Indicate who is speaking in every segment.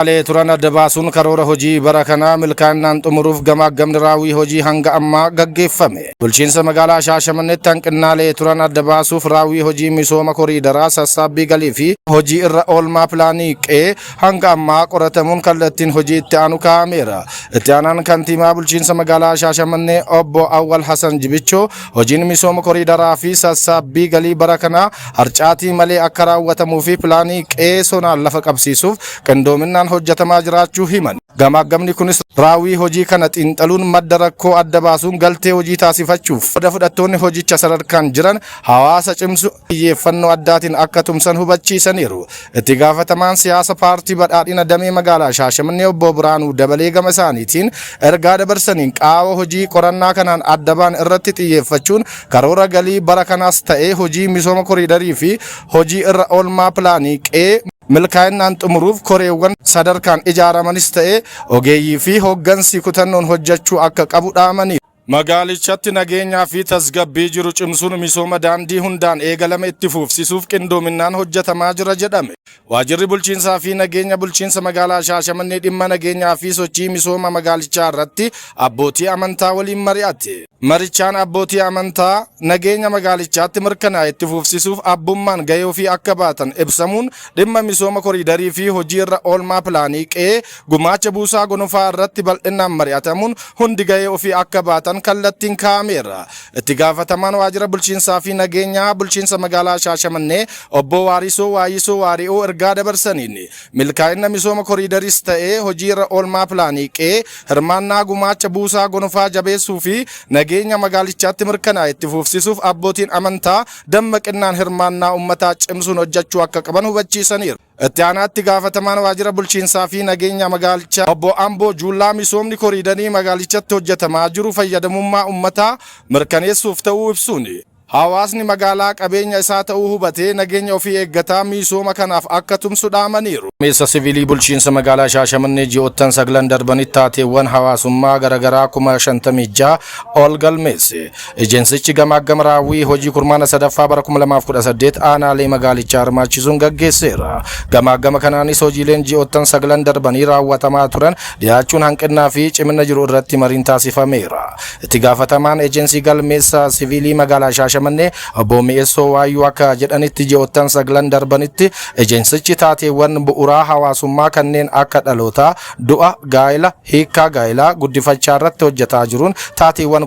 Speaker 1: Hanqinaalee turan adda baasuun karoora hojii bara kanaa milkaa'inaan xumuruuf gamaaggamni raawwii hojii hanga ammaa gaggeeffame. Bulchiinsa magaalaa Shaashamanneetti hanqinaalee turan adda baasuuf raawwii hojii misooma koriidaraa, sassaabbii galii fi hojii irra oolmaa pilaanii qe'ee hanga ammaa qoratamuun kallattiin hojii itti aanu kaa'ameera. Itti aanaan kantiibaa bulchiinsa magaalaa Shaashamannee obbo Awwal Hasan Jibichoo hojiin misooma koriidaraa fi sassaabbii galii bara kanaa harcaatii malee akka raawwatamuu fi pilaanii qe'ee sonaan lafa qabsiisuuf qindoominaan hojjetamaa jiraachuu himan. Gamaaggamni kunis raawwii hojii kana xiinxaluun madda rakkoo adda baasuun galtee hojii taasifachuuf qooda fudhattoonni hojicha sadarkaan jiran hawaasa cimsu xiyyeeffannoo addaatiin akka tumsan hubachiisaniiru. Itti gaafatamaan siyaasa paartii badhaadhina damee magaalaa Shaashamannee obbo Biraanuu Dabalee gama isaaniitiin ergaa dabarsaniin qaawa hojii qorannaa kanaan adda ba'an irratti xiyyeeffachuun karoora galii bara kanaas ta'ee hojii misooma koriidarii fi hojii irra oolmaa pilaanii qe'ee milkaa'inaan xumuruuf koreewwan sadarkaan ijaaramanis ta'ee ogeeyyii fi hooggansi kutannoon hojjechuu akka qabu dhaamanii. Magaalichatti nageenyaa fi tasgabbii jiru cimsuun misooma daandii hundaan eegalame itti fufsiisuuf qindoominaan hojjetamaa jira jedhame. Waajjirri bulchiinsaa fi nageenya bulchiinsa magaalaa Shaashamannee dhimma nageenyaa fi sochii misooma magaalichaa irratti abbootii amantaa waliin mari'ate. Marichaan abbootii amantaa nageenya magaalichaatti mirkanaa'e itti fufsiisuuf abbummaan gahee ofii akka baatan ibsamuun dhimma misooma koriidarii fi hojii irra oolmaa pilaanii qe'ee gumaacha buusaa gonofaa irratti bal'inaan mari'atamuun hundi gahee ofii akka baatan kallattiin kaa'ameera. Itti gaafatamaan waajjira bulchiinsaa fi nageenyaa bulchiinsa magaalaa Shaashamannee obbo Waarisoo Waayisoo Waari'oo ergaa dabarsaniin milkaa'ina misooma koriidaris ta'ee hojii irra oolmaa pilaanii qe'ee hirmaannaa gumaacha buusaa gonofaa jabeessuu fi nageenya magaalichaatti mirkanaa'e itti fufsiisuuf abbootiin amantaa dammaqinnaan hirmaannaa uummataa cimsuun hojjechuu akka qaban hubachiisaniiru. Itti aanaatti gaafatamaan waajjira bulchiinsaa fi nageenya magaalichaa obbo Amboo Juullaa misoomni koriidarii magaalichatti hojjetamaa jiru fayyadamummaa uummataa mirkaneessuuf ta'uu ibsuun hawaasni magaalaa qabeenya isaa ta'uu hubatee nageenya ofii eeggataa misooma kanaaf akka tumsu dhaamaniiru. Meessa siviilii bulchiinsa magaalaa Shaashamannee ji'oottan 9 darbanitti taateewwan hawaasummaa garaagaraa 56,000 ol galmeesse. Ejensichi gamaaggama raawwii hojii kurmaana sadaffaa bara 2018 aanaalee magaalichaa hirmaachisuun gaggeesseera. Gamaaggama kanaanis hojiileen ji'oottan 9 darbanii raawwatamaa turan dhiyaachuun hanqinnaa fi cimina jiru irratti mariin taasifameera. Itti gaafatamaan ejensii galmeessa siviilii magaalaa Shaashamannee obbo Mi'eessoo Waayyuu akka jedhanitti ji'oottan 9 darbanitti ejensichi taateewwan bu'uuraa hawaasummaa kanneen akka dhalootaa, du'a, gaa'ela, hiikkaa gaa'elaa guddifachaa irratti hojjetaa jiruun taateewwan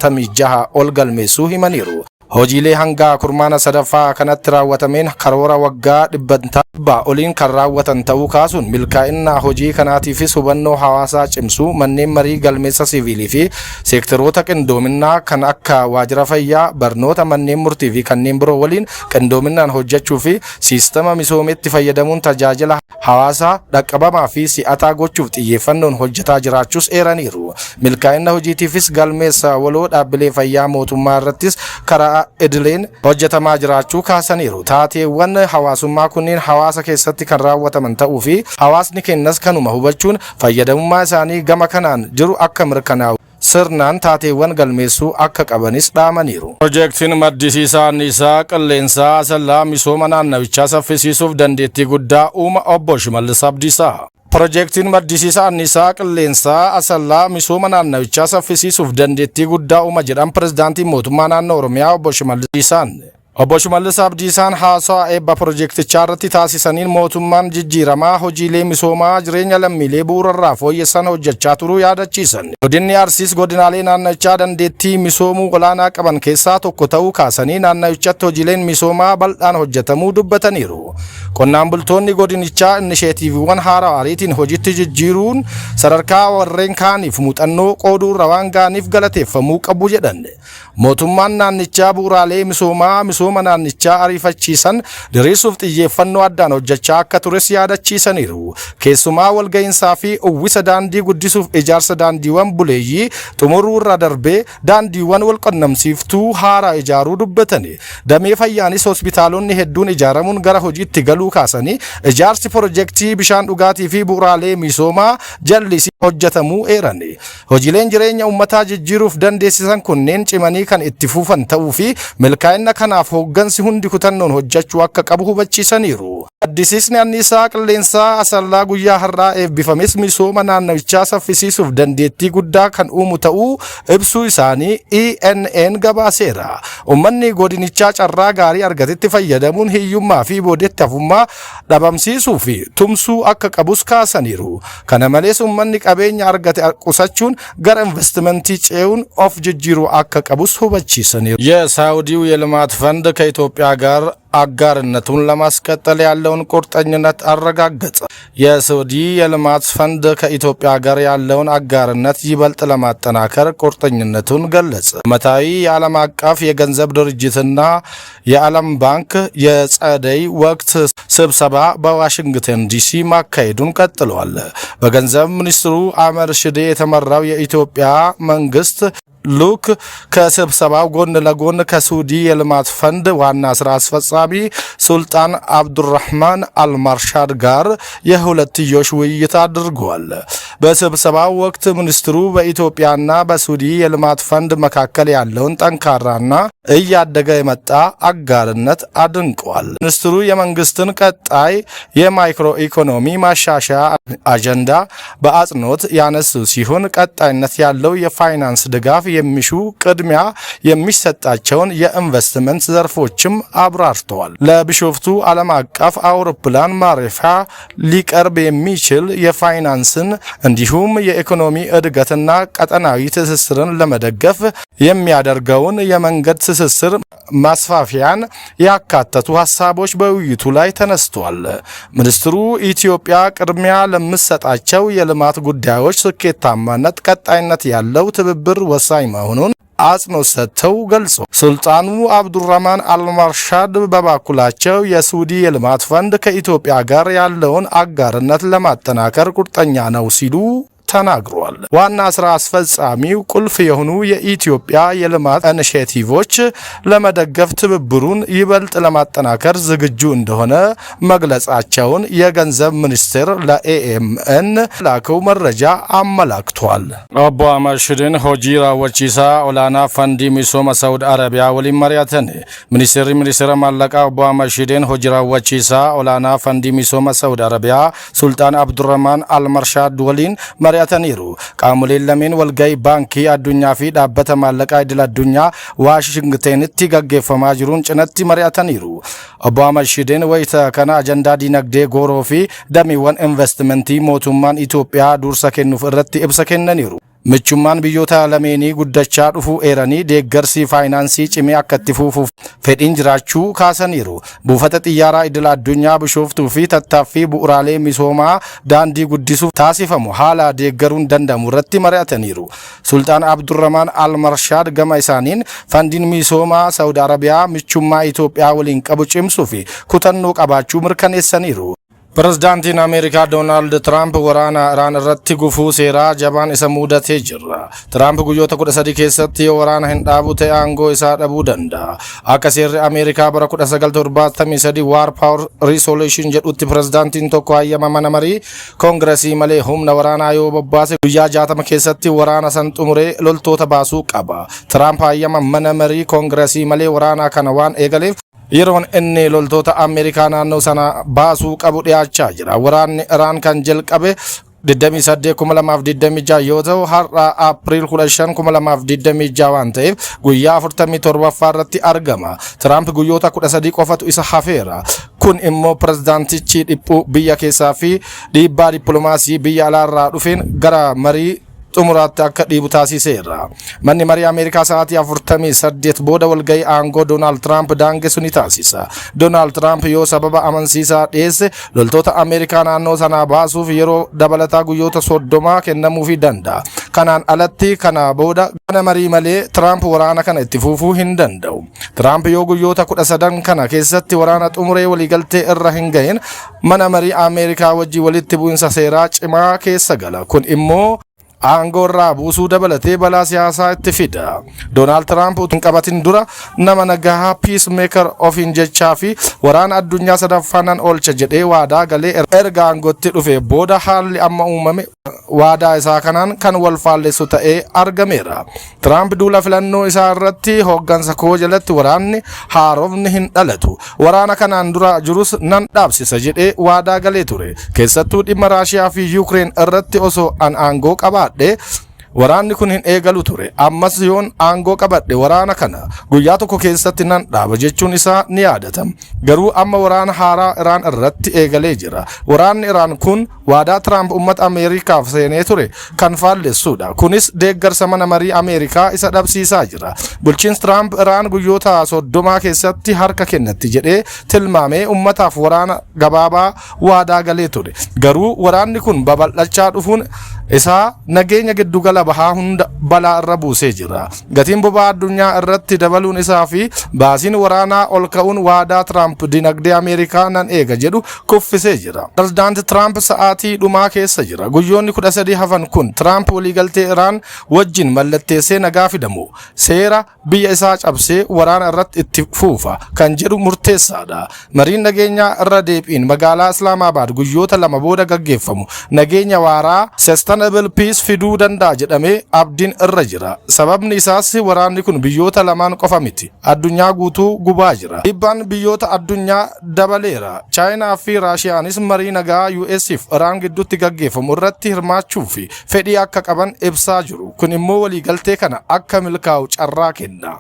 Speaker 1: 56,000 ol galmeessuu himaniiru. Hojiilee hanga kurmaana sadaffaa kanatti raawwatameen karoora waggaa 100% oliin kan raawwatan ta'uu kaasuun milkaa'ina hojii kanaatiifis hubannoo hawaasaa cimsuu, manneen marii galmeessa siviilii fi seektaroota qindoominaa kan akka waajjira fayyaa, barnoota, manneen murtii fi kanneen biroo waliin qindoominaan hojjechuu fi siistama misoometti fayyadamuun tajaajila hawaasaa dhaqqabamaa fi si'ataa gochuuf xiyyeeffannoon hojjetaa jiraachuus eeraniiru. Milkaa'ina hojiitiifis galmeessa waloo dhaabbilee fayyaa mootummaa irrattis karaa idileen hojjetamaa jiraachuu kaasaniiru. Taateewwan hawaasummaa kunneen hawaasa keessatti kan raawwataman ta'uu fi hawaasni keenyas kanuma hubachuun fayyadamummaa isaanii gama kanaan jiru akka mirkanaa'u sirnaan taateewwan galmeessuu akka qabanis dhaamaniiru. Piroojeektiin maddisiisaa anniisaa qilleensaa Asallaa misooma naannawichaa saffisiisuuf dandeettii guddaa uuma obbo Shimallis Abdiisaa. Piroojeektiin maddisiisa anniisaa qilleensaa Asallaa misooma naannawichaa saffisiisuuf dandeettii guddaa uuma jedhan pirezidaantiin mootummaa naannoo Oromiyaa obbo Shimallis Abdiisaan. Obbo Shimallis Abdiisaan haasawaa eebba piroojeektichaa irratti taasisaniin mootummaan jijjiiramaa hojiilee misoomaa jireenya lammiilee bu'uurarraa fooyyessan hojjechaa turuu yaadachiisan. Godinni Arsiis godinaalee naannawichaa dandeettii misoomuu olaanaa qaban keessaa tokko ta'uu kaasanii naannawichatti hojiileen misoomaa bal'aan hojjetamuu dubbataniiru. Qonnaan bultoonni godinichaa inisheetiiviiwwan haaraa ariitiin hojiitti jijjiiruun sadarkaa warreen kaaniif muuxannoo qooduurra waan ga'aniif galateeffamuu qabu jedhan. Mootummaan naannichaa bu'uuraalee misoomaa misooma naannichaa ariifachiisan diriirsuuf xiyyeeffannoo addaan hojjechaa akka tures yaadachiisaniiru. Keessumaa walga'iinsaa fi uwwisa daandii guddisuuf ijaarsa daandiiwwan buleeyyii xumuruu irra darbee daandiiwwan walqunnamsiiftuu haaraa ijaaruu dubbatani. Damee fayyaanis hospitaalonni hedduun ijaaramuun gara hojiitti galuu kaasanii ijaarsi pirojektii bishaan dhugaatii fi bu'uuraalee misoomaa jallisii hojjetamuu eerani. Hojiileen jireenya uummataa jijjiiruuf dandeessisan kunneen cimanii kan itti fufan ta'uu fi milkaa'ina kanaaf hooggansi hundi kutannoon hojjechuu akka qabu hubachiisaniiru. Maddisiisni anniisaa qilleensaa Asallaa guyyaa har'aa eebbifames misooma naannawichaa saffisiisuuf dandeettii guddaa kan uumu ta'uu ibsuu isaanii ENN gabaaseera. Uummanni godinichaa carraa gaarii argatetti fayyadamuun hiyyummaa fi boodetti hafummaa dhabamsiisuu fi tumsuu akka qabus kaasaniiru. Kana malees uummanni qabeenya argate qusachuun gara investimentii ce'uun of jijjiiruu akka qabus hubachiisaniiru. የሳውዲው የልማት ፈንድ ከኢትዮጵያ ጋር አጋርነቱን ለማስቀጠል ያለውን ቁርጠኝነት አረጋገጠ። የሳውዲ የልማት ፈንድ ከኢትዮጵያ ጋር ያለውን አጋርነት ይበልጥ ለማጠናከር ቁርጠኝነቱን ገለጸ። ዓመታዊ የዓለም አቀፍ የገንዘብ ድርጅትና የዓለም ባንክ የጸደይ ወቅት ስብሰባ በዋሽንግተን ዲሲ ማካሄዱን ቀጥሏል። በገንዘብ ሚኒስትሩ አህመድ ሽዴ የተመራው የኢትዮጵያ መንግስት ልዑክ ከስብሰባው ጎን ለጎን ከሳዑዲ የልማት ፈንድ ዋና ስራ አስፈጻሚ ሱልጣን አብዱራህማን አልማርሻድ ጋር የሁለትዮሽ ውይይት አድርገዋል። በስብሰባው ወቅት ሚኒስትሩ በኢትዮጵያና በሳዑዲ የልማት ፈንድ መካከል ያለውን ጠንካራና እያደገ የመጣ አጋርነት አድንቀዋል። ሚኒስትሩ የመንግስትን ቀጣይ የማክሮ ኢኮኖሚ ማሻሻያ አጀንዳ በአጽንኦት ያነሱ ሲሆን፣ ቀጣይነት ያለው የፋይናንስ ድጋፍ የሚሹ ቅድሚያ የሚሰጣቸውን የኢንቨስትመንት ዘርፎችም አብራርተዋል። ለቢሾፍቱ ዓለም አቀፍ አውሮፕላን ማረፊያ ሊቀርብ የሚችል የፋይናንስን እንዲሁም የኢኮኖሚ እድገትና ቀጠናዊ ትስስርን ለመደገፍ የሚያደርገውን የመንገድ ትስስር ማስፋፊያን ያካተቱ ሀሳቦች በውይይቱ ላይ ተነስቷል። ሚኒስትሩ ኢትዮጵያ ቅድሚያ ለምትሰጣቸው የልማት ጉዳዮች ስኬታማነት ቀጣይነት ያለው ትብብር ወሳኝ መሆኑን አጽንኦት ሰጥተው ገልጸው፣ ሱልጣኑ አብዱራህማን አልማርሻድ በበኩላቸው የሳዑዲ የልማት ፈንድ ከኢትዮጵያ ጋር ያለውን አጋርነት ለማጠናከር ቁርጠኛ ነው ሲሉ ተናግሯል። ዋና ስራ አስፈጻሚው ቁልፍ የሆኑ የኢትዮጵያ የልማት ኢኒሼቲቮች ለመደገፍ ትብብሩን ይበልጥ ለማጠናከር ዝግጁ እንደሆነ መግለጻቸውን የገንዘብ ሚኒስቴር ለኤኤምኤን ላከው መረጃ አመላክቷል። Obbo Ahmad Shideen hojii raawwachiisaa olaanaa fandii misooma Saawud Arabiyaa waliin mari'atan. Ministeerri ministeera maallaqaa Obbo Ahmad Shideen hojii raawwachiisaa olaanaa fandii misooma Saawud Arabiyaa Sultaan Abdurrahmaan Almarshaad waliin mari'ataniiru. Qaamoleen lameen walgahii Baankii Addunyaa fi Dhaabbata Maallaqaa Idil Addunyaa Waashingtenitti gaggeeffamaa jiruun cinatti mari'ataniiru. Obbo Ahmad Shideen wayita kana ajandaa dinagdee gooroo fi dameewwan investimentii mootummaan Itoophiyaa dursa kennuuf irratti ibsa kennaniiru. Michummaan biyyoota lameenii guddachaa dhufuu eeranii, deeggarsi faayinaansii cimee akka itti fufuuf fedhiin jiraachuu kaasaniiru. Buufata xiyyaaraa idil addunyaa Bishooftuu fi tattaaffii bu'uuraalee misoomaa daandii guddisuuf taasifamu haala deeggaruun danda'amu irratti mari'ataniiru. Sultaan Abdurrahmaan Almarshaad gama isaaniin fandiin misoomaa Saawud Arabiyaa michummaa Itoophiyaa waliin qabu cimsuu fi kutannoo qabaachuu mirkaneessaniiru. Pirezidaantiin Ameerikaa Doonaald Tiraamp waraana Iraan irratti gufuu seeraa jabaan isa mudatee jira. Tiraamp guyyoota 13 keessatti yoo waraana hin dhaabu ta'e aangoo isaa dhabuu danda'a. Akka seerri Ameerikaa bara 1973 War Power Resolution jedhutti, pirezidaantiin tokko hayyama mana marii koongiresii malee humna waraanaa yoo bobbaase guyyaa 60 keessatti waraana san xumuree loltoota baasuu qaba. Tiraamp hayyama mana marii koongiresii malee waraana kana waan eegaleef yeroon inni loltoota Ameerikaa naannoo sana baasuu qabu dhiyaachaa jira. Waraanni Iraan kan jalqabe 28/2026 yoo ta'u, har'a April 15/2026 waan ta'eef guyyaa 47ffaa irratti argama. Tiraamp guyyoota 13 qofatu isa hafeera. Kun immoo pirezidaantichi dhiphuu biyya keessaa fi dhiibbaa dippiloomaasii biyya alaarraa dhufeen gara marii xumuraatti akka dhiibu taasiseera. Manni marii Ameerikaa sa'aatii 48 booda walgahii aangoo Doonaald Tiraamp daangessu ni taasisa. Doonaald Tiraamp yoo sababa amansiisaa dhiyeesse loltoota Ameerikaa naannoo sanaa baasuuf yeroo dabalataa guyyoota 30 kennamuufii danda'a. Kanaan alatti kana booda mana marii malee Tiraamp waraana kana itti fufuu hin danda'u. Tiraamp yoo guyyoota 13 kana keessatti waraana xumuree waliigaltee irra hin gahin mana marii Ameerikaa wajjin walitti bu'insa seeraa cimaa keessa gala. Kun immoo Aangoo irraa buusuu dabalatee balaa siyaasaa itti fida. Doonaald Tiraamp utuu hin qabatin dura nama nagahaa, peacemaker ofiin jechaa fi waraana addunyaa sadaffaa nan oolcha jedhee waadaa galee erga aangootti dhufe booda, haalli amma uumame waadaa isaa kanaan kan wal faallessu ta'ee argameera. Tiraamp duula filannoo isaa irratti, "Hooggansa koo jalatti waraanni haarofni hin dhalatu. Waraana kanaan dura jirus nan dhaabsisa" jedhee waadaa galee ture. Keessattuu dhimma Raashiyaa fi Yuukireen irratti, "Osoo an aangoo qabaadhe waraanni kun hin eegalu ture. Ammas yoon aangoo qabadhe waraana kana guyyaa tokko keessatti nan dhaaba" jechuun isaa ni yaadatama. Garuu amma waraana haaraa Iraan irratti eegalee jira. Waraanni Iraan kun waadaa Tiraamp uummata Ameerikaaf seenee ture kan faallessuudha. Kunis deeggarsa mana marii Ameerikaa isa dhabsiisaa jira. Bulchiinsi Tiraamp Iraan guyyoota 30 keessatti harka kennatti jedhee tilmaamee uummataaf waraana gabaabaa waadaa galee ture. Garuu waraanni kun babal'achaa dhufuun isaa nageenya giddugala bahaa hunda balaa irra buusee jira. Gatiin boba'aa addunyaa irratti dabaluun isaa fi baasiin waraanaa ol ka'uun waadaa Tiraamp dinagdee Ameerikaa nan eega jedhu kuffisee jira. Pirezidaanti Tiraamp sa'aatii dhumaa keessa jira. Guyyoonni 13 hafan kun Tiraamp waliigaltee Iraan wajjin mallatteessee nagaa fidamu, seera biyya isaa cabsee waraana irratti itti fuufa kan jedhu murteessaadha. Mariin nageenyaa irra deebiin magaalaa Islaamaabad guyyoota 2 booda gaggeeffamu nageenya waaraa, sustainable peace, fiduu danda'a jedhamee abdiin irra jira. Sababni isaas waraanni kun biyyoota lamaan qofa miti. Addunyaa guutuu gubaa jira. Dhiibbaan biyyoota addunyaa dabaleera. Chaayinaa fi Raashiyaanis marii nagaa US fi Iraan gidduutti gaggeeffamu irratti hirmaachuu fi fedhii akka qaban ibsaa jiru. Kun immoo waliigaltee kana akka milkaa'u carraa kenna.